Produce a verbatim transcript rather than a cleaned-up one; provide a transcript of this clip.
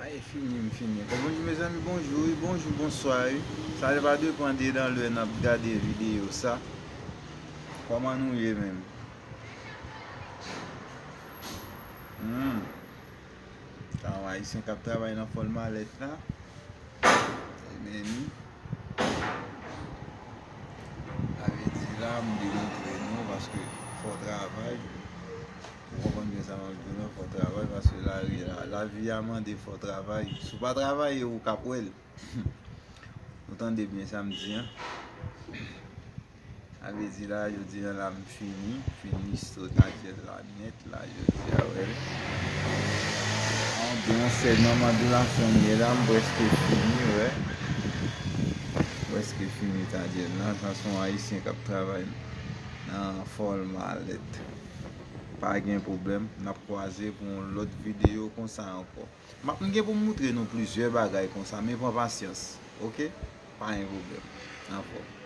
Ay, fini, m fini. Bonjou, mezanmi, bonjou, wi, bonjou, bonswa, wi. Sa pa depann de nan lè n ap gade videyo sa. Kòman nou ye menm? Hmm. Sa yon Ayisyen k ap travay nan Fòl Malèt la. Ebyen, ni. Sa vle di la, m demontre nou, paske fò travay. Ou konprann byen sa m ap di w lan, fò travay, paske lari la, lavi a mande fò travay. Si w pa travay, ou k ap wè l. Ou tande byen sa m di an? Sa vle di la, jodi an la, m fini, fini so Tadyèl la nèt la, jodi a, wè. Anbyans sèlman, m ap di w la, fanm ye la, m prèske fini, wè. Prèske fini Tadyèl la, sa se yon Ayisyen k ap travay nan Fòl Malèt. Pa gen pwoblèm, n ap kwaze pou yon lòt videyo konsa ankò. M ap, m gen pou m moutre nou plizyè bagay konsa, men pran pasyans, oke? Pa gen pwoblèm. Anfòm.